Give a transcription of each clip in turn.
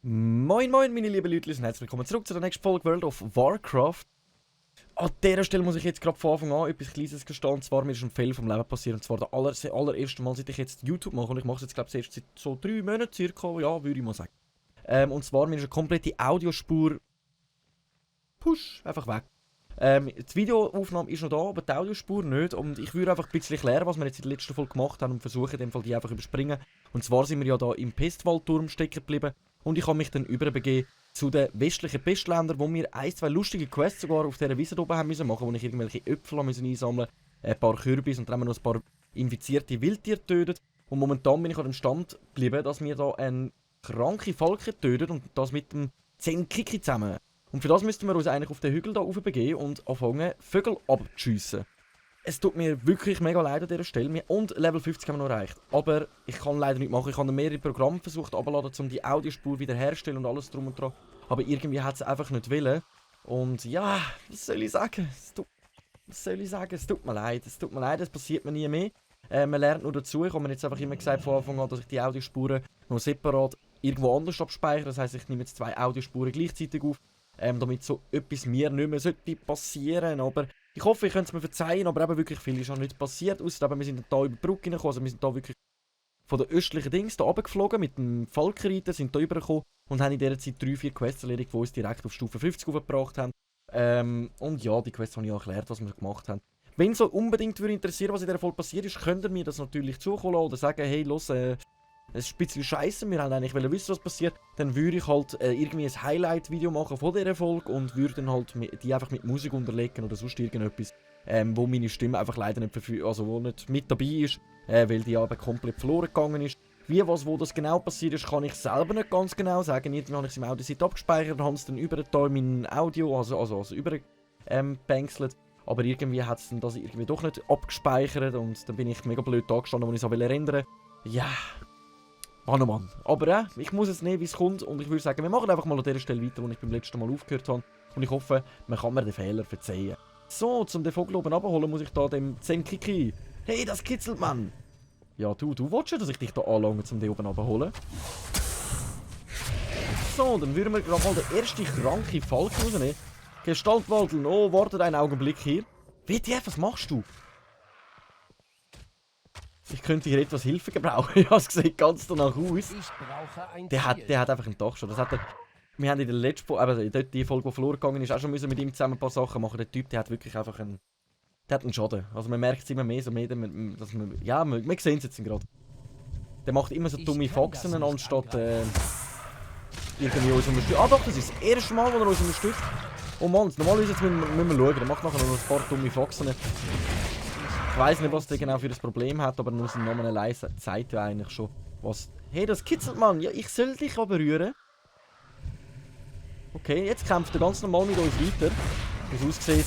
Moin moin meine lieben Leute und herzlich willkommen zurück zu der nächsten Folge World of Warcraft. An dieser Stelle muss ich jetzt gerade von Anfang an etwas Kleines gestehen, und zwar mir ist ein Fail vom Leben passiert, und zwar das allererste Mal, seit ich jetzt YouTube mache, und ich mache es jetzt glaube ich erst seit so 3 Monaten circa, ja, würde ich mal sagen. Und zwar mir ist eine komplette Audiospur einfach weg. Die Videoaufnahme ist noch da, aber die Audiospur nicht, und ich würde einfach ein bisschen erklären, was wir jetzt in der letzten Folge gemacht haben und versuchen in dem Fall die einfach überspringen. Und zwar sind wir ja da im Pestwaldturm stecken geblieben. Und ich habe mich dann überbegeben zu den westlichen Pestländern, wo wir 1-2 lustige Quests sogar auf dieser Wiese oben haben müssen machen, wo ich irgendwelche Äpfel einsammeln musste, ein paar Kürbis, und dann haben wir noch ein paar infizierte Wildtiere getötet. Und momentan bin ich an dem Stand geblieben, dass wir da eine kranke Falke töten, und das mit dem Zenkiki zusammen. Und für das müssten wir uns eigentlich auf den Hügel hier begeben und anfangen, Vögel abzuschiessen. Es tut mir wirklich mega leid an dieser Stelle. Und Level 50 haben wir noch erreicht. Aber ich kann leider nicht machen. Ich habe mehrere Programme versucht abzuladen, um die Audiospur wiederherzustellen und alles drum und dran. Aber irgendwie hat es einfach nicht wollen. Und ja, was soll ich sagen? Es tut mir leid. Es passiert mir nie mehr. Man lernt nur dazu. Ich habe mir jetzt einfach immer gesagt von Anfang an, dass ich die Audiospuren noch separat irgendwo anders abspeichere. Das heisst, ich nehme jetzt 2 Audiospuren gleichzeitig auf. Damit so etwas mir nicht mehr passieren sollte. Aber ich hoffe, ihr könnt es mir verzeihen, aber eben wirklich viel ist noch nicht passiert. Ausser wir sind hier über die Brücke hingekommen, also wir sind hier wirklich von den östlichen Dings hier runtergeflogen, mit dem Falkenreiter, sind hier rübergekommen und haben in dieser Zeit 3-4 Quests erledigt, die uns direkt auf Stufe 50 aufgebracht haben. Und ja, die Quests habe ich auch erklärt, was wir gemacht haben. Wenn es euch unbedingt interessieren, was in dieser Folge passiert ist, könnt ihr mir das natürlich zukommen oder sagen, hey, los, es ist ein bisschen scheiße, wir wollten eigentlich wissen, was passiert. Dann würde ich halt irgendwie ein Highlight-Video machen von dieser Folge und würde dann halt die einfach mit Musik unterlegen oder sonst irgendetwas, wo meine Stimme einfach leider nicht wo nicht mit dabei ist, weil die aber komplett verloren gegangen ist. Wo das genau passiert ist, kann ich selber nicht ganz genau sagen. Irgendwie habe ich es im Audio-Seite abgespeichert, habe es dann über mein Audio, also überbänkselt. Aber irgendwie hat es dann das irgendwie doch nicht abgespeichert und dann bin ich mega blöd da gestanden, als ich es ändern wollte. Ja. Mann. Aber ich muss es nehmen, wie es kommt, und ich würde sagen, wir machen einfach mal an der Stelle weiter, wo ich beim letzten Mal aufgehört habe. Und ich hoffe, man kann mir den Fehler verzeihen. So, zum den Vogel oben abholen, muss ich da dem Zenkiki. Hey, das kitzelt, Mann! Ja, du willst ja, dass ich dich da anlange, um den oben abholen. So, dann würden wir gerade mal den ersten kranken Falken rausnehmen. Gestaltwaldeln, oh, warte einen Augenblick hier. WTF, was machst du? Ich könnte hier etwas Hilfe gebrauchen. Ja, es sieht ganz danach aus. Der hat einfach einen Dachschaden. Wir haben in der letzten Folge, die Folge, die verloren gegangen ist, auch schon müssen mit ihm zusammen ein paar Sachen machen. Der Typ, der hat wirklich einfach einen Schaden. Also man merkt es immer mehr, ja, wir sehen es jetzt gerade. Der macht immer so dumme Faxen, anstatt irgendwie uns unterstützen. Ah doch, das ist das erste Mal, wo er uns unterstützt. Oh Mann, normalerweise müssen wir schauen. Der macht nachher noch ein paar dumme Faxen. Ich weiss nicht, was der genau für das Problem hat, aber nur sein Name allein zeigt ja eigentlich schon was. Hey, das kitzelt, Mann! Ja, ich soll dich aber berühren. Okay, jetzt kämpft er ganz normal mit uns weiter. Wie es aussieht,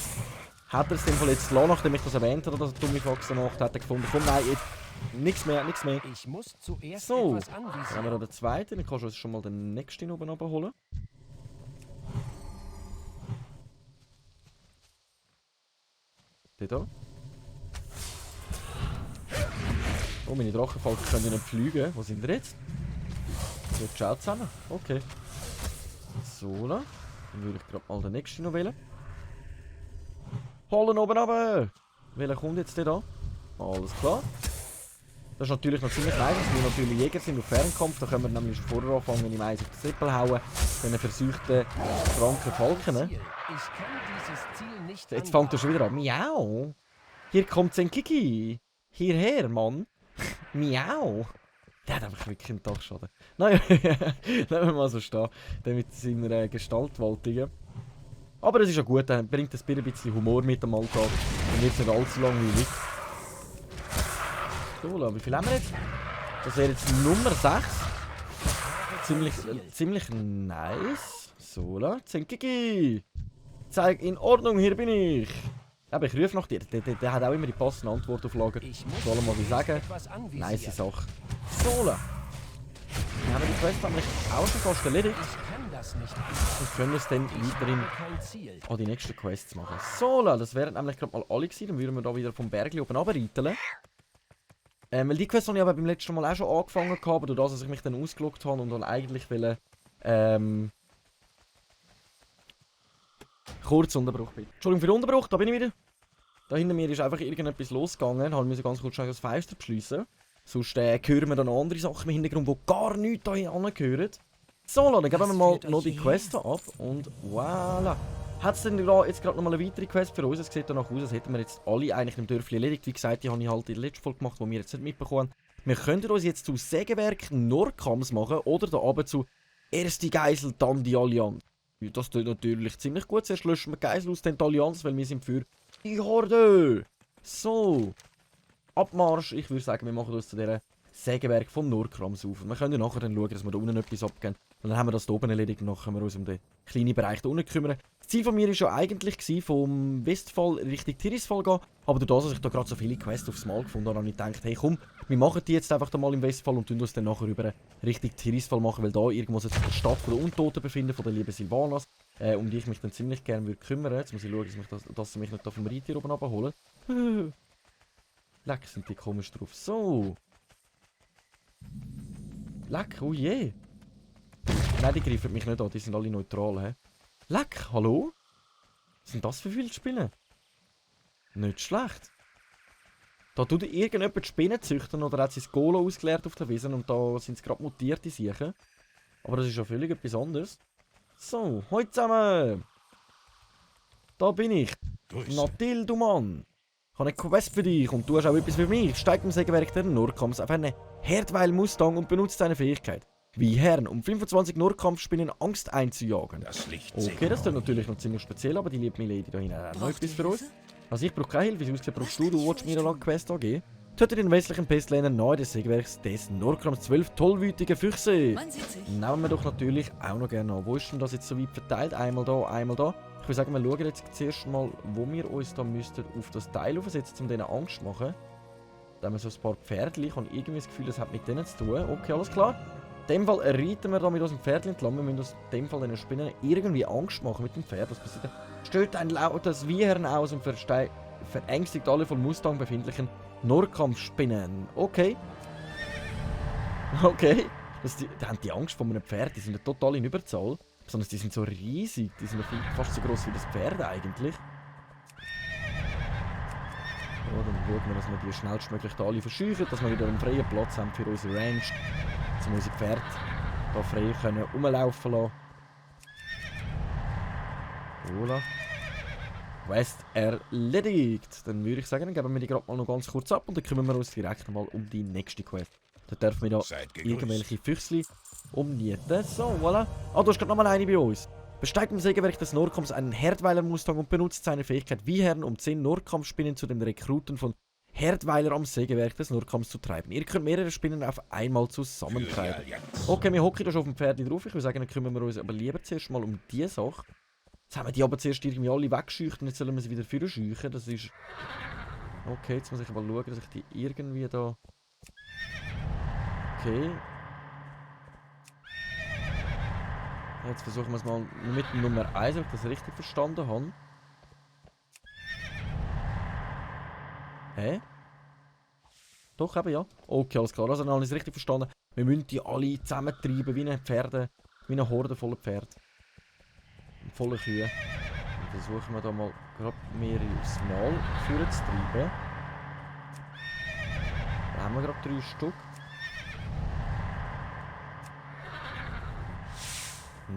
hat er es dem Fall jetzt gelassen, nachdem ich das erwähnt habe, dass er dumme Faxen macht, hat er gefunden. Komm, nein, jetzt nichts mehr. Ich muss zuerst so, etwas anvisieren. Dann haben wir noch den zweiten, dann kannst du schon mal den nächsten oben abholen. Den da. Oh, meine Drachenfalken können ja nicht fliegen. Wo sind wir jetzt? Wir schauen zusammen. Okay. So, dann würde ich gerade mal den nächsten noch wählen. Holen oben runter! Welcher kommt jetzt da? Alles klar. Das ist natürlich noch ziemlich nice, dass wir natürlich Jäger sind auf Fernkampf. Da können wir nämlich vorher anfangen, im Eis auf die Sippel hauen. Dann versuchten kranken Falken. Ne? Jetzt fängt er schon wieder an. Miau! Hier kommt Zenkiki! Hierher, Mann! Miau! Der hat einfach wirklich einen Dachschaden. Naja, lassen wir mal so stehen. Der mit seiner Gestaltwaltigen. Aber es ist ja gut, er bringt ein bisschen Humor mit am Alltag. Dann wird es nicht allzu langweilig. So, wie viel haben wir jetzt? Das wäre jetzt Nummer 6. Ziemlich nice. So, Zenkiki! Zeig in Ordnung, hier bin ich! Aber ich rufe nach dir. Der hat auch immer die passende Antwort auf Lager. Soll er mal wie sagen. Nice Sache. So, dann haben wir die Quest nämlich auch schon fast erledigt. das nicht. Und können es dann weiterhin Kein Ziel. an die nächsten Quests machen. So, das wären nämlich gerade mal alle gewesen. Dann würden wir da wieder vom Berg oben runterreiteln. Weil die Quest habe ich aber beim letzten Mal auch schon angefangen habe, aber durch das, dass ich mich dann ausgeloggt habe und dann eigentlich will, kurz Unterbruch bitte. Entschuldigung für den Unterbruch, da bin ich wieder. Da hinter mir ist einfach irgendetwas losgegangen, habe ich ganz kurz schnell das Fenster beschliessen. Sonst hören wir dann noch andere Sachen im Hintergrund, die gar nichts da hingehören. So, dann geben wir mal noch die Quest ab und voilà. Hat es denn jetzt gerade noch mal eine weitere Quest für uns? Es sieht danach aus, als hätten wir jetzt alle eigentlich im Dörfli erledigt. Wie gesagt, die habe ich halt in der letzten Folge gemacht, die wir jetzt nicht mitbekommen haben. Wir könnten uns jetzt zu Sägewerk Norkams machen oder da oben zu Erste Geisel, dann die Allianz. Das tut natürlich ziemlich gut. Zuerst löschen wir die Geisel aus, dann die Allianz, weil wir sind für die Horde. So. Abmarsch. Ich würde sagen, wir machen uns zu dieser Sägewerk von Norkrams auf. Wir können nachher dann schauen, dass wir da unten etwas abgeben. Und dann haben wir das da oben erledigt und dann können wir uns um den kleinen Bereich da unten kümmern. Das Ziel von mir war ja eigentlich, vom Westfall Richtung Tirisfal gehen. Aber durch das, dass ich da gerade so viele Quests aufs Mal gefunden habe, habe ich gedacht, hey komm, wir machen die jetzt einfach da mal im Westfall und tun uns dann nachher über Richtung Tirisfal machen, weil da irgendwo sich die Stadt der Untoten befinden, von der lieben Silvanas, um die ich mich dann ziemlich gerne würde kümmern. Jetzt muss ich schauen, dass sie mich nicht da vom Reittier oben abholen. Leck, sind die komisch drauf. So. Leck, oh je. Nein, die greifen mich nicht an, die sind alle neutral, hä? Leck, hallo? Was sind das für Wildspinnen? Nicht schlecht. Da tut irgendjemand die Spinnen züchten oder hat sein Golo ausgeleert auf der Wiese und da sind es gerade mutierte Siechen. Aber das ist ja völlig etwas anderes. So, hoi zusammen! Da bin ich. Natil, du Mann. Ich habe eine Quest für dich und du hast auch etwas für mich. Steig im Sägewerk der Nordkamps auf eine Herdweil Mustang und benutzt seine Fähigkeit. Wie Herren, um 25 Nordkampfspinnen Angst einzujagen. Okay, das ist natürlich noch ziemlich speziell, aber die liebe Milady da hinten hat noch etwas für uns. Also ich brauche keine Hilfe, wie es aussieht, brauchst du willst mir eine Quest angeben. Töte den westlichen Pestländer nahe des Sägewerks des Nordkrams 12 tollwütige Füchse. Nehmen wir doch natürlich auch noch gerne an. Wo ist denn das jetzt so weit verteilt? Einmal da, einmal da. Ich würde sagen, wir schauen jetzt zuerst mal, wo wir uns da müssten auf das Teil aufsetzen, um denen Angst zu machen. Da haben wir so ein paar Pferdchen. Ich habe irgendwie das Gefühl, das hat mit denen zu tun. Okay, alles klar. In dem Fall reiten wir da mit unserem Pferd entlang. Wir müssen uns in dem Fall den Spinnen irgendwie Angst machen mit dem Pferd. Was passiert? Stößt ein lautes Wiehern aus und verängstigt alle von Mustang befindlichen Nordkampfspinnen. Okay. Okay. Die haben die Angst vor einem Pferd. Die sind ja total in Überzahl. Besonders die sind so riesig. Die sind fast so groß wie das Pferd eigentlich. So, dann schauen wir, dass wir die schnellstmöglich da alle verscheuchen, dass wir wieder einen freien Platz haben für unsere Ranch. Dass wir unsere Pferde da frei können rumlaufen lassen. Voilà. Quest erledigt. Dann würde ich sagen, dann geben wir die gerade mal noch ganz kurz ab und dann kümmern wir uns direkt mal um die nächste Quest. Da dürfen wir da irgendwelche Füchsli umnieten. So, voilà. Ah, du hast gerade nochmal eine bei uns. Besteigt im Sägewerk des Nordkams einen Herdweiler Mustang und benutzt seine Fähigkeit wie Herren, um 10 Nordkampfspinnen zu den Rekruten von Herdweiler am Sägewerk des Nordkams zu treiben. Ihr könnt mehrere Spinnen auf einmal zusammentreiben. Okay, wir hocken da schon auf dem Pferd drauf. Ich würde sagen, dann kümmern wir uns aber lieber zuerst mal um diese Sache. Jetzt haben wir die aber zuerst irgendwie alle weggescheucht und jetzt sollen wir sie wieder vorscheuchen. Das ist... Okay, jetzt muss ich aber schauen, dass ich die irgendwie da... Okay. Jetzt versuchen wir es mal mit Nummer 1, ob ich das richtig verstanden habe. Hä? Doch, eben ja. Okay, alles klar. Also dann habe ich es richtig verstanden. Wir müssen die alle zusammentreiben wie eine Pferde, wie eine Horde voller Pferde. Und voller Kühe. Dann versuchen wir da mal gerade mehrere aufs Mal vorzutreiben. Da haben wir gerade 3 Stück.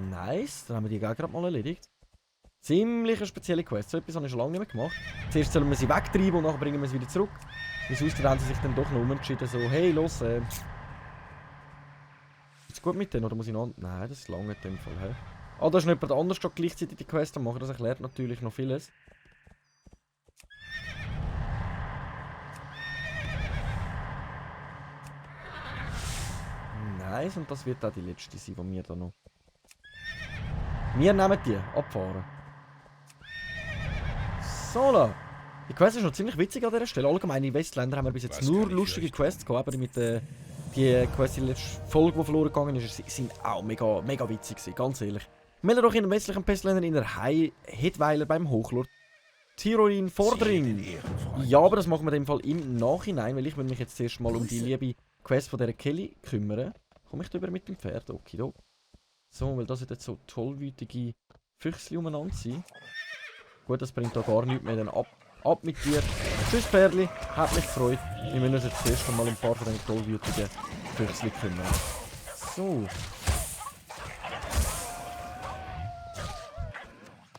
Nice, dann haben wir die gerade mal erledigt. Ziemlich eine spezielle Quest, so etwas habe ich schon lange nicht mehr gemacht. Zuerst sollen wir sie wegtreiben und nachher bringen wir sie wieder zurück. Wie es aussieht, haben sie sich dann doch noch umentschieden, so, hey, los, ist gut mit denen, oder muss ich noch... Nein, das ist lange in dem Fall, hä? Ah, da ist noch jemand anders gerade gleichzeitig die Quest am machen, das erklärt natürlich noch vieles. Nice, und das wird auch die letzte sein, die wir da noch... Wir nehmen die, abfahren. So, da. Die Quest ist noch ziemlich witzig an dieser Stelle. Allgemein in Westländern haben wir bis jetzt nur lustige Quests gehabt, aber mit die Quests in der letzten Folge, die verloren gegangen ist, sind auch mega witzig gewesen, ganz ehrlich. Melde doch in den westlichen Pestländern in der Hetweiler beim Hochlord Tyrorin Vordring. Ja, aber das machen wir in dem Fall im Nachhinein, weil ich will mich jetzt zuerst mal um die liebe Quest von dieser Kelly kümmern. Komme ich da über mit dem Pferd? Okido. So, weil das jetzt so tollwütige Füchsli umeinander sind. Gut, das bringt da gar nichts mehr. Dann ab mit dir. Tschüss, Pferdli. Hat mich gefreut. Wir müssen uns jetzt zuerst mal ein paar von den tollwütigen Füchsli kümmern. So.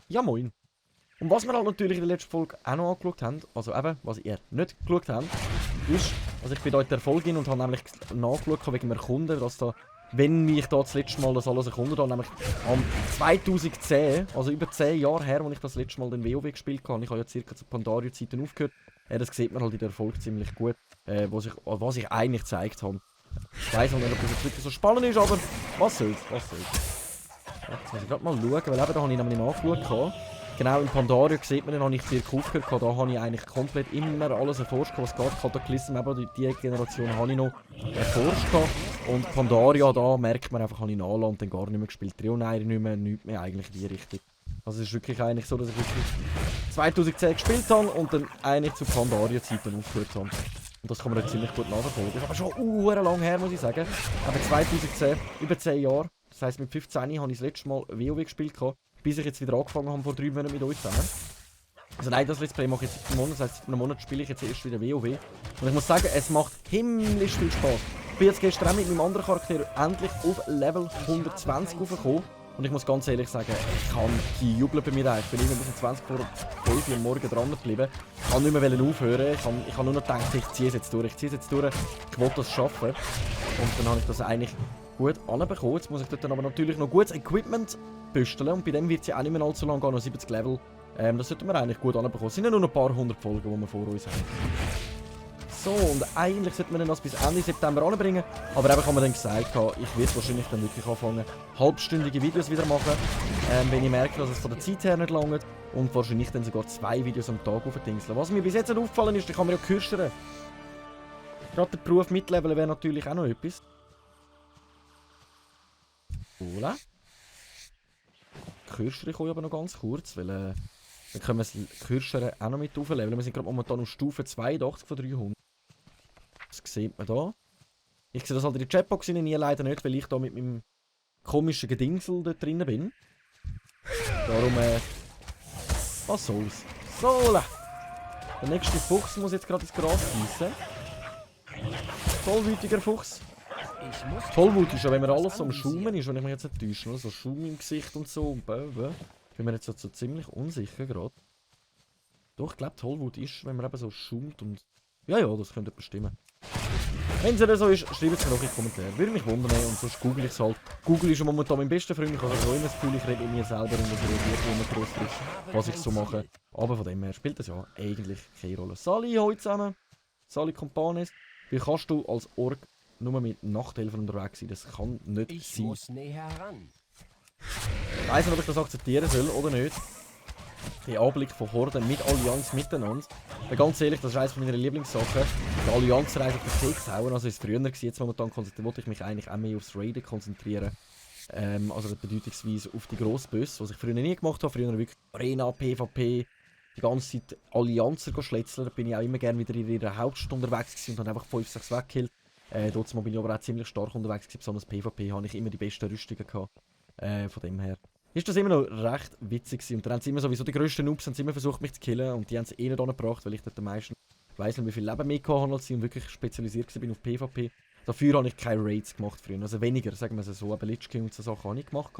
Ja, moin. Und was wir halt natürlich in der letzten Folge auch noch angeschaut haben, also eben, was ihr nicht geschaut habt, ist, also ich bin da in der Folge hin und habe nämlich nachgeschaut wegen dem Erkunden, dass da, wenn ich da das letzte Mal das alles erkundet habe, nämlich am 2010, also über 10 Jahre her, als ich das letzte Mal den WoW gespielt habe, ich habe ja circa zu Pandaria-Zeiten aufgehört, das sieht man halt in der Folge ziemlich gut, was ich eigentlich gezeigt habe. Ich weiss nicht, ob das jetzt wirklich so spannend ist, aber was soll's, was soll's. Jetzt muss ich gerade mal schauen, weil eben da habe ich nämlich nachgeschaut. Genau, in Pandaria sieht man, dann habe ich circa aufgehört. Da habe ich eigentlich komplett immer alles erforscht, was geht. Cataclysm, eben die Generation habe ich noch erforscht. Und Pandaria, da merkt man einfach, habe ich Nahland dann gar nicht mehr gespielt. Trioneire nicht mehr, nichts mehr eigentlich in die Richtung. Also es ist wirklich eigentlich so, dass ich wirklich 2010 gespielt habe und dann eigentlich zu Pandaria-Zeiten aufgehört habe. Und das kann man jetzt ziemlich gut nachverfolgen. Das ist aber schon lang her, muss ich sagen. Aber 2010, über 10 Jahre. Das heisst, mit 15 habe ich das letzte Mal WoW gespielt, bis ich jetzt wieder angefangen habe vor 3 Monaten mit euch zusammen. Also nein, das Let's Play mache ich jetzt seit einem Monat. Das heisst, seit einem Monat spiele ich jetzt erst wieder WoW. Und ich muss sagen, es macht himmlisch viel Spaß. Ich bin jetzt gestern auch mit meinem anderen Charakter endlich auf Level 120 raufgekommen. Und ich muss ganz ehrlich sagen, ich kann gejubelt bei mir eigentlich. Ich bin immer bis 20 vor 5 Uhr am Morgen dran geblieben. Ich kann nicht mehr aufhören. Ich habe nur noch gedacht, ich ziehe es jetzt durch. Ich will das schaffen. Und dann habe ich das eigentlich gut anbekommen. Jetzt muss ich dort dann aber natürlich noch gutes Equipment büsteln. Und bei dem wird es ja auch nicht mehr allzu lang gehen, noch 70 Level. Das sollten wir eigentlich gut anbekommen. Es sind ja nur noch ein paar 100 Folgen, die wir vor uns haben. So, und eigentlich sollte man dann das bis Ende September anbringen. Aber eben kann man dann gesagt, ich werde wahrscheinlich dann wirklich anfangen, halbstündige Videos wieder machen. Wenn ich merke, dass es von der Zeit her nicht langt. Und wahrscheinlich dann sogar 2 Videos am Tag aufdingseln. Was mir bis jetzt nicht aufgefallen ist, ich kann mir ja kürschern. Gerade der Beruf mitleveln wäre natürlich auch noch etwas. Cool. Kürschern komme ich aber noch ganz kurz, weil dann können wir das Kürschern auch noch mit aufleveln. Wir sind gerade momentan auf Stufe 82 von 300. Das sieht man da. Ich sehe das halt in der Chatbox rein, ihr leider nicht, weil ich da mit meinem komischen Gedingsel dort drin bin. Darum, was soll's. So, der nächste Fuchs muss jetzt gerade ins Gras gießen. Tollwütiger Fuchs. Tollwut ist ja, wenn man alles so am Schaumen ist, wenn ich mich jetzt nicht täusche, ne? So Schaum im Gesicht und so und Böwe. Bin mir jetzt so ziemlich unsicher gerade. Doch, ich glaube Tollwut ist, wenn man eben so schaumt und... Ja, das könnte bestimmen. Wenn es nicht so ist, schreibt es mir doch in die Kommentare. Würde mich wundern und sonst google ich es halt. Google ist momentan mein bester Freund. Ich habe so immer das Gefühl, ich rede mit mir selber und es reagiert immer groß ist, was ich so mache. Aber von dem her spielt das ja eigentlich keine Rolle. Sali, heute zusammen. Sali Kompanes. Wie kannst du als Ork nur mit Nachthelfern unterwegs sein? Das kann nicht sein. Muss näher ran. Ich weiss nicht, ob ich das akzeptieren soll oder nicht. Der Anblick von Horden mit Allianz miteinander. Ganz ehrlich, das ist eines meiner Lieblingssachen. Die Allianzreise auf den Keks hauen. Also ist es früher gewesen. Jetzt momentan wollte ich mich eigentlich auch mehr aufs Raiden konzentrieren. Also bedeutungsweise auf die Grossbösse, was ich früher nie gemacht habe. Früher wirklich Arena, PvP, die ganze Zeit Allianzer schletzeln. Da bin ich auch immer gerne wieder in ihrer Hauptstadt unterwegs gewesen und dann einfach 5, 6 weggekillt. Dort bin ich aber auch ziemlich stark unterwegs gewesen. Besonders PvP habe ich immer die besten Rüstungen gehabt. Von dem her ist das immer noch recht witzig gewesen. Und dann haben sie immer sowieso die grössten Noobs haben sie immer versucht mich zu killen und die haben es eh nicht angebracht, weil ich dort am meisten, ich weiss nicht wie viel Leben mehr gehabt habe als sie und wirklich spezialisiert bin auf PvP. Dafür habe ich keine Raids gemacht früher, also weniger, sagen wir es so, aber Lich King und so Sachen habe ich gemacht.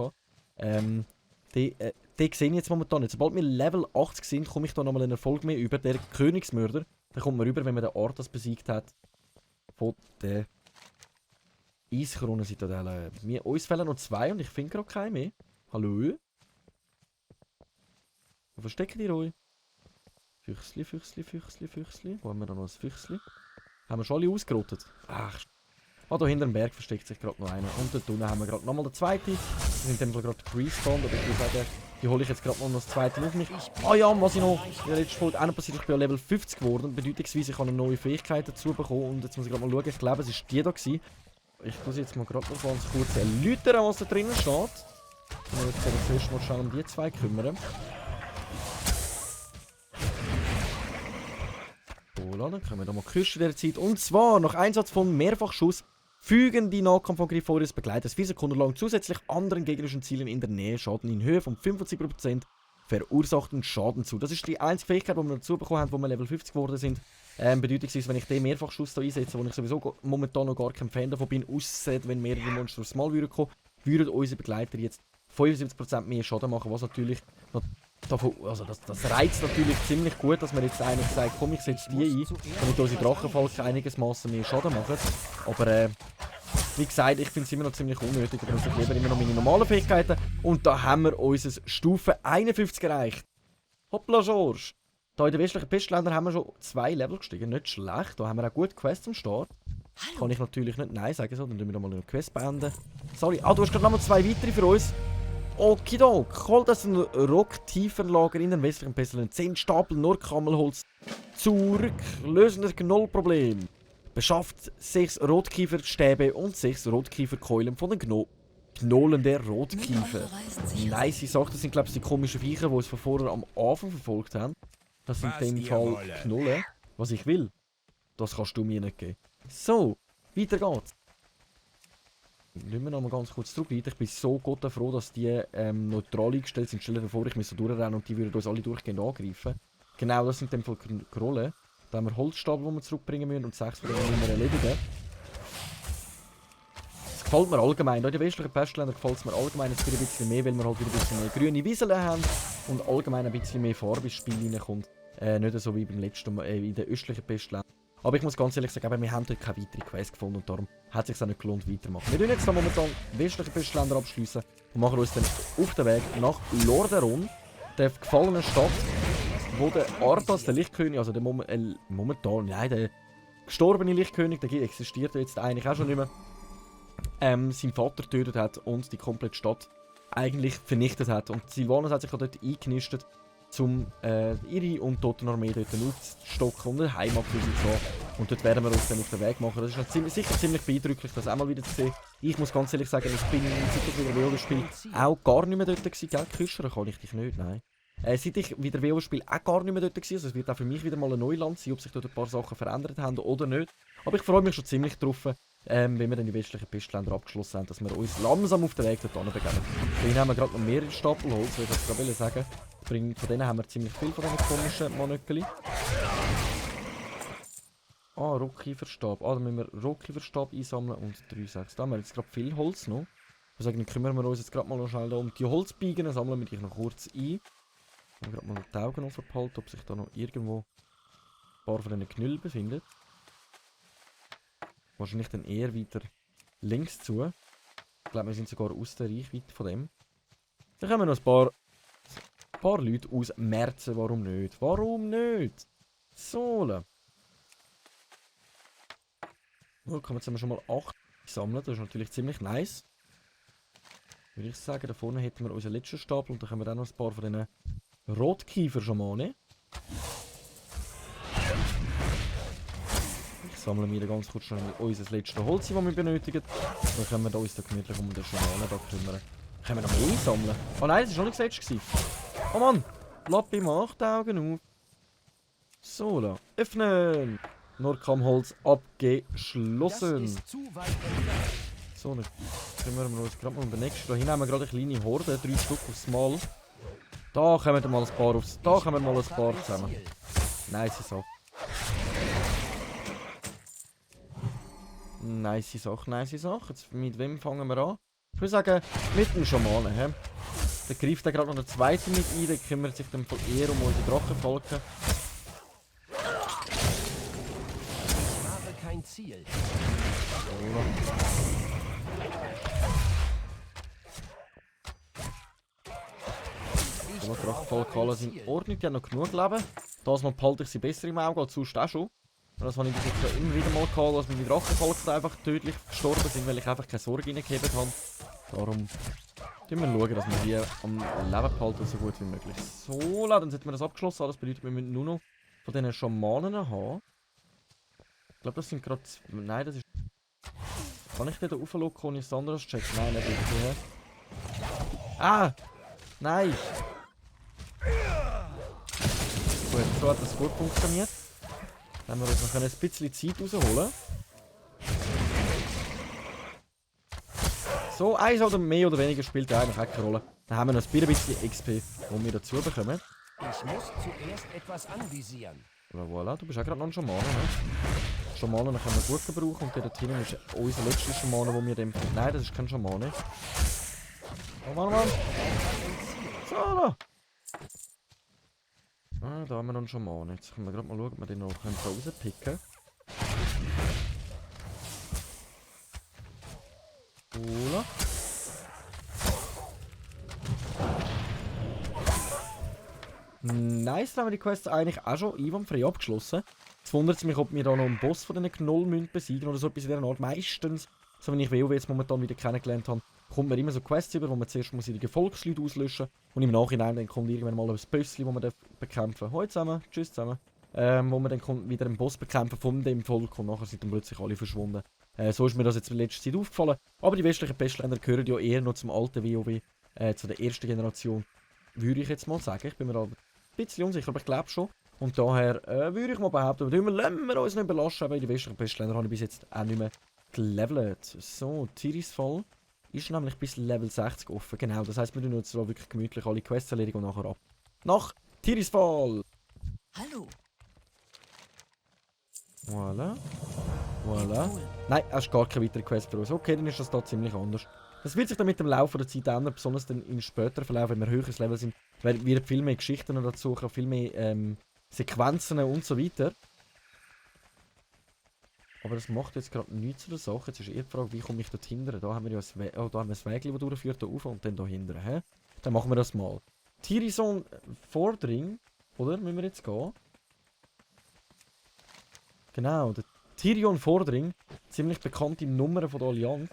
Die sehe ich jetzt momentan nicht. Sobald wir Level 80 sind, komme ich da nochmal einen Erfolg mehr über. Der Königsmörder, der kommt man rüber, wenn man den Arthas besiegt hat. Von der Eiskronen-Zitadelle. Uns fehlen noch 2 und ich finde gerade keine mehr. Hallo? Wo verstecken die euch? Füchsli, Füchsli, Füchsli, Füchsli. Wo haben wir da noch ein Füchsli? Haben wir schon alle ausgerottet? Ach, da hinter dem Berg versteckt sich gerade noch einer. Und dort unten haben wir gerade nochmal den zweiten. Die sind in dem Fall gerade respawned, aber ich würde sagen, die hole ich jetzt gerade noch das zweite auf mich. Ah ja, was ich noch in der letzten Folge auch noch passiert, ich bin ja Level 50 geworden. Bedeutungsweise, ich habe eine neue Fähigkeit dazu bekommen. Und jetzt muss ich gerade mal schauen, ich glaube, es ist die da gewesen. Ich muss jetzt mal gerade noch ganz kurz erläutern, was da drinnen steht. Wir müssen uns zuerst mal schnell um die zwei kümmern. So, dann können wir da mal küssen in der Zeit. Und zwar, nach Einsatz von Mehrfachschuss, fügen die Nahkampf von Griforius Begleiter 4 Sekunden lang zusätzlich anderen gegnerischen Zielen in der Nähe Schaden in Höhe von 75% verursachten Schaden zu. Das ist die einzige Fähigkeit, die wir dazu bekommen haben, wo wir Level 50 geworden sind. Bedeutungsweise, wenn ich den Mehrfachschuss hier einsetze, wo ich sowieso momentan noch gar kein Fan davon bin, ausser wenn mehrere Monster aufs Mal kommen, würden unsere Begleiter jetzt 75% mehr Schaden machen, was natürlich davon, also das reizt natürlich ziemlich gut, dass man jetzt eigentlich sagt, komm, ich setze die ein, damit unsere Drachenfalken einiges mehr Schaden machen. Aber wie gesagt, ich finde es immer noch ziemlich unnötig, da benutze ich lieber immer noch meine normalen Fähigkeiten. Und da haben wir unser Stufe 51 erreicht. Hoppla, George! Da in den westlichen Pestländern haben wir schon 2 Level gestiegen, nicht schlecht. Da haben wir auch gute Quests am Start. Kann ich natürlich nicht Nein sagen, so, dann tun wir mal eine Quest beenden. Sorry, du hast gerade noch mal 2 weitere für uns. Okidok, holt das ein Rocktiefenlager in den westlichen Pesteln 10 Stapel Nordkammelholz zurück, lösen das Knollproblem. Beschafft 6 Rotkieferstäbe und 6 Rotkieferkeulen von den Knollen der Rotkiefer. Nice Sache, das sind glaube ich die komischen Viecher, die uns von vorher am Anfang verfolgt haben. Das sind in dem Fall Knollen. Was ich will, das kannst du mir nicht geben. So, weiter geht's. Nehmen wir noch mal ganz kurz zurück. Ich bin so froh, dass die neutral eingestellt sind. Stell dir vor, ich müsste durchrennen und die würden uns alle durchgehend angreifen. Genau, das sind in dem Fall Grollen. Da haben wir Holzstapel, die wir zurückbringen müssen und 6 von denen müssen wir erledigen. Das gefällt mir allgemein. In den westlichen Pestländern gefällt es mir allgemein jetzt wieder ein bisschen mehr, weil wir halt wieder ein bisschen mehr grüne Wieseln haben und allgemein ein bisschen mehr Farbe ins Spiel reinkommt. Nicht so wie beim letzten Mal in den östlichen Pestländern. Aber ich muss ganz ehrlich sagen, wir haben dort keine weitere Quest gefunden und darum hat es sich auch nicht gelohnt, weitermachen. Wir werden jetzt noch momentan westliche Pestländer abschließen und machen uns dann auf den Weg nach Lordaeron, der gefallenen Stadt, wo der Arthas, der Lichtkönig, also der der gestorbene Lichtkönig, der existiert jetzt eigentlich auch schon nicht mehr, seinen Vater getötet hat und die komplette Stadt eigentlich vernichtet hat. Und Sylvanas hat sich dort eingenistet, um ihre untoten Armee dort aufzustocken und eine Heimat für sie zu haben. Und dort werden wir uns dann auf den Weg machen. Das ist sicher ziemlich beeindruckend, das auch mal wieder zu sehen. Ich muss ganz ehrlich sagen, ich bin seit ich wieder WoW spiele auch gar nicht mehr dort gewesen. Gell, küschern kann ich dich nicht, nein. Seit ich wieder WoW spiele auch gar nicht mehr dort gewesen. Also es wird auch für mich wieder mal ein Neuland sein, ob sich dort ein paar Sachen verändert haben oder nicht. Aber ich freue mich schon ziemlich drauf, wenn wir dann die westlichen Pestländer abgeschlossen haben, dass wir uns langsam auf den Weg dort begeben. Hier haben wir gerade noch mehrere Stapel Holz, würde ich gerade sagen. Von denen haben wir ziemlich viel von diesen komischen Manöckeli. Ah, Rockkieferstab. Ah, dann müssen wir Rockkieferstab einsammeln und 3,6. Da haben wir jetzt gerade viel Holz noch. Also dann kümmern wir uns jetzt gerade mal noch schnell um die Holzbiegen, sammeln wir dich noch kurz ein. Ich habe gerade mal die Augen offen behalten, ob sich da noch irgendwo ein paar von diesen Knüllen befindet. Wahrscheinlich dann eher weiter links zu. Ich glaube, wir sind sogar aus der Reichweite von dem. Dann können wir noch ein paar Leute ausmerzen. Warum nicht? Warum nicht? So. Nun kann man jetzt schon mal 8 sammeln. Das ist natürlich ziemlich nice. Würde ich sagen, da vorne hätten wir unseren letzten Stapel und dann können wir dann noch ein paar von diesen Rotkiefer-Schamanen. Ich sammle mir ganz kurz schon unser letztes Holz, das wir benötigen. Dann können wir uns da gemütlich um den Schamanen da kümmern. Können wir noch mehr sammeln? Oh nein, das war noch nicht das letzte. Oh Mann! Lappi macht die Augen auf. So, da. Öffnen! Nordkammholz abgeschlossen. So, dann kümmern wir uns gerade mal um den nächsten. Da hinten haben wir gerade eine kleine Horde, 3 Stück aufs Mal. Da kommen wir mal ein paar aufs. Da kommen wir mal ein paar zusammen. Nice Sache. Nice Sache, nice Sache. Jetzt, mit wem fangen wir an? Ich würde sagen, mit dem Schamanen. He? Da greift er gerade noch der zweite mit ein, der kümmert sich dann eher um unsere Drachenfalken. Ich habe kein Ziel. Die Drachenfalken alle sind in Ordnung, die haben noch genug Leben. Das mal behalte ich sie besser im Auge als sonst auch schon. Und das habe ich bis jetzt immer wieder mal gehabt, dass meine Drachenfalken einfach tödlich gestorben sind, weil ich einfach keine Sorge reingegeben habe. Darum schauen wir, dass wir die am Leben behalten, so gut wie möglich. So, dann sollten wir das abgeschlossen haben. Das bedeutet, wir müssen nur noch von diesen Schamanen haben. Ich glaube, das sind gerade... Nein, das ist... Kann ich den da raufschauen, ohne das anderes checken? Nein, nicht wirklich. Ah! Nein! Gut, so hat das gut funktioniert. Dann haben wir uns noch ein bisschen Zeit rausholen. So, eins oder mehr oder weniger spielt ja eigentlich auch keine Rolle. Dann haben wir noch ein bisschen XP, die wir dazu bekommen. Ich muss zuerst etwas anvisieren. Aber voilà, du bist auch gerade noch ein Schamane, ne? Schamanen können wir gut gebrauchen und dort hinten ist unser letzter Schamane, den wir dem... Nein, das ist kein Schamane. Oh Mann! So, da! Ah, da haben wir noch einen Schamane. Jetzt können wir gerade mal schauen, ob wir den noch rauspicken können. Voilà. Nice, dann haben wir die Quests eigentlich auch schon einwandfrei abgeschlossen. Jetzt wundert es mich, ob wir da noch einen Boss von diesen Knoll besiegen oder so etwas in dieser Art. Meistens, so wie ich WoW jetzt momentan wieder kennengelernt habe, kommt man immer so Quests über, wo man zuerst muss die Gefolgsleute auslöschen und im Nachhinein dann kommt irgendwann mal ein Bössli, wo man bekämpfen darf. Hallo zusammen, tschüss zusammen. Wo man dann wieder einen Boss bekämpfen von dem Volk und nachher sind dann plötzlich alle verschwunden. So ist mir das jetzt in letzter Zeit aufgefallen. Aber die westlichen Pestländer gehören ja eher noch zum alten WoW, zu der ersten Generation, würde ich jetzt mal sagen. Ich bin mir aber ein bisschen unsicher, aber ich glaube schon. Und daher würde ich mal behaupten, lassen wir uns nicht belasten, weil die westlichen Pestländer habe ich bis jetzt auch nicht mehr gelevelt. So, Tirisfall ist nämlich bis Level 60 offen. Genau, das heisst, wir tun jetzt wirklich gemütlich alle Quests erledigen und nachher ab. Nach Tirisfall! Hallo. Voilà. Voilà. Nein, hast gar keine weitere Quest für uns. Okay, dann ist das da ziemlich anders. Das wird sich dann mit dem Laufe der Zeit ändern, besonders dann im späteren Verlauf, wenn wir höheres Level sind, wird viel mehr Geschichten dazu, viel mehr Sequenzen und so weiter. Aber das macht jetzt gerade nichts zu der Sache. Jetzt ist eher die Frage, wie komme ich dort hinten? Da haben wir ja ein Weg, das durchführt, da rauf und dann da hinten. Dann machen wir das mal. Tirison Vordring, oder? Müssen wir jetzt gehen? Genau, der Tirion Vordring, ziemlich bekannte Nummer von der Allianz.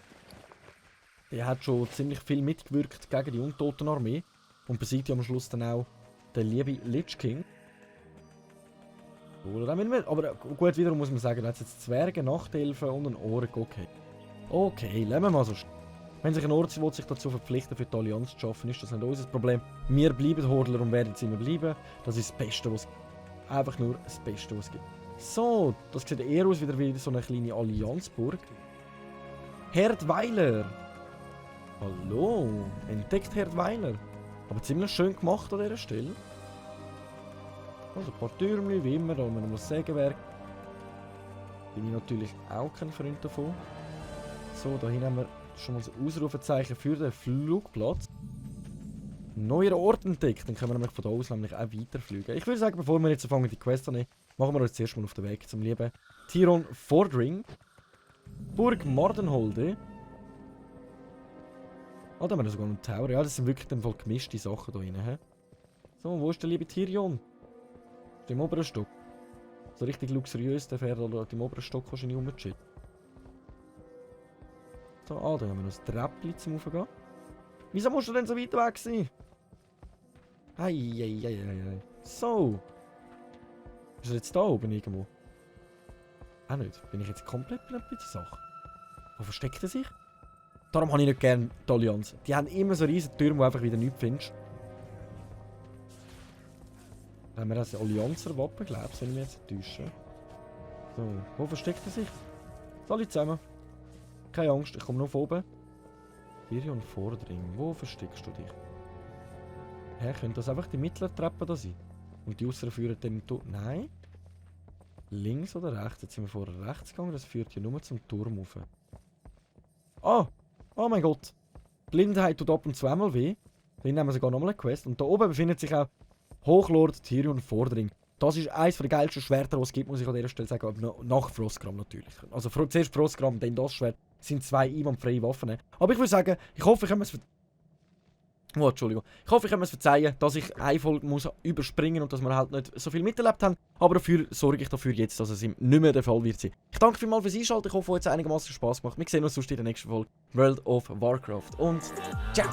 Der hat schon ziemlich viel mitgewirkt gegen die Untotenarmee und besiegt ja am Schluss dann auch den lieben Lich King. Aber gut, wiederum muss man sagen, er hat jetzt Zwerge, Nachtelfen und einen Ork. Okay, lassen wir mal so stehen. Wenn sich ein Ort will, sich dazu verpflichten, für die Allianz zu schaffen, ist das nicht unser Problem. Wir bleiben Hordler und werden es immer bleiben. Das ist das Beste, was es gibt. Einfach nur das Beste, was es gibt. So, das sieht eher aus wie so eine kleine Allianzburg. Herdweiler. Hallo, entdeckt Herdweiler. Aber ziemlich schön gemacht an dieser Stelle. Also ein paar Türme, wie immer, da haben wir noch ein Sägewerk. Bin ich natürlich auch kein Freund davon. So, da hinten haben wir schon mal ein Ausrufezeichen für den Flugplatz. Neuer Ort entdeckt, dann können wir nämlich von da aus nämlich auch weiterfliegen. Ich würde sagen, bevor wir jetzt anfangen, die Quest annehmen, machen wir uns zuerst mal auf den Weg zum lieben Tirion Vordring. Burg Mardenholde. Ah, da haben wir sogar einen Tower. Ja, das sind wirklich dann voll gemischte Sachen da drin. So, wo ist der liebe Tirion? Ist im oberen Stock. So richtig luxuriös, der fährt im oberen Stock wahrscheinlich rumchillen. So, da haben wir noch ein Treppchen zum Raufgehen. Wieso musst du denn so weit weg sein? Eieieiei. So. Ist er jetzt da oben irgendwo? Auch nicht. Bin ich jetzt komplett blind bei der Sache? Wo versteckt er sich? Darum habe ich nicht gerne die Allianz. Die haben immer so riesige Türme, wo du einfach wieder nichts findest. Da haben wir das Allianzer Wappen, glaube ich, wenn ich mich jetzt täusche. So, wo versteckt er sich? Alle zusammen. Keine Angst, ich komme noch von oben. Tirion Vordring, wo versteckst du dich? Hä, könnte das einfach die mittlere Treppe da sein? Und die äußeren führen dann... Nein? Links oder rechts? Jetzt sind wir vorher rechts gegangen, das führt ja nur zum Turm rauf. Ah! Oh mein Gott! Blindheit tut ab und zu einmal weh. Dann haben wir sogar nochmal eine Quest. Und da oben befindet sich auch Hochlord Tirion Vordring. Das ist eines der geilsten Schwerter, die es gibt, muss ich an dieser Stelle sagen. Aber nach Frostgram natürlich. Also zuerst Frostgram, dann das Schwert. Das sind zwei einwandfreie Waffen. Aber ich würde sagen, ich hoffe, ich kann es verzeihen, dass ich eine Folge muss überspringen und dass wir halt nicht so viel miterlebt haben. Aber dafür sorge ich dafür jetzt, dass es ihm nicht mehr der Fall wird sein. Ich danke vielmals fürs Einschalten. Ich hoffe, es hat einigermaßen Spaß gemacht. Wir sehen uns sonst in der nächsten Folge World of Warcraft. Und ciao!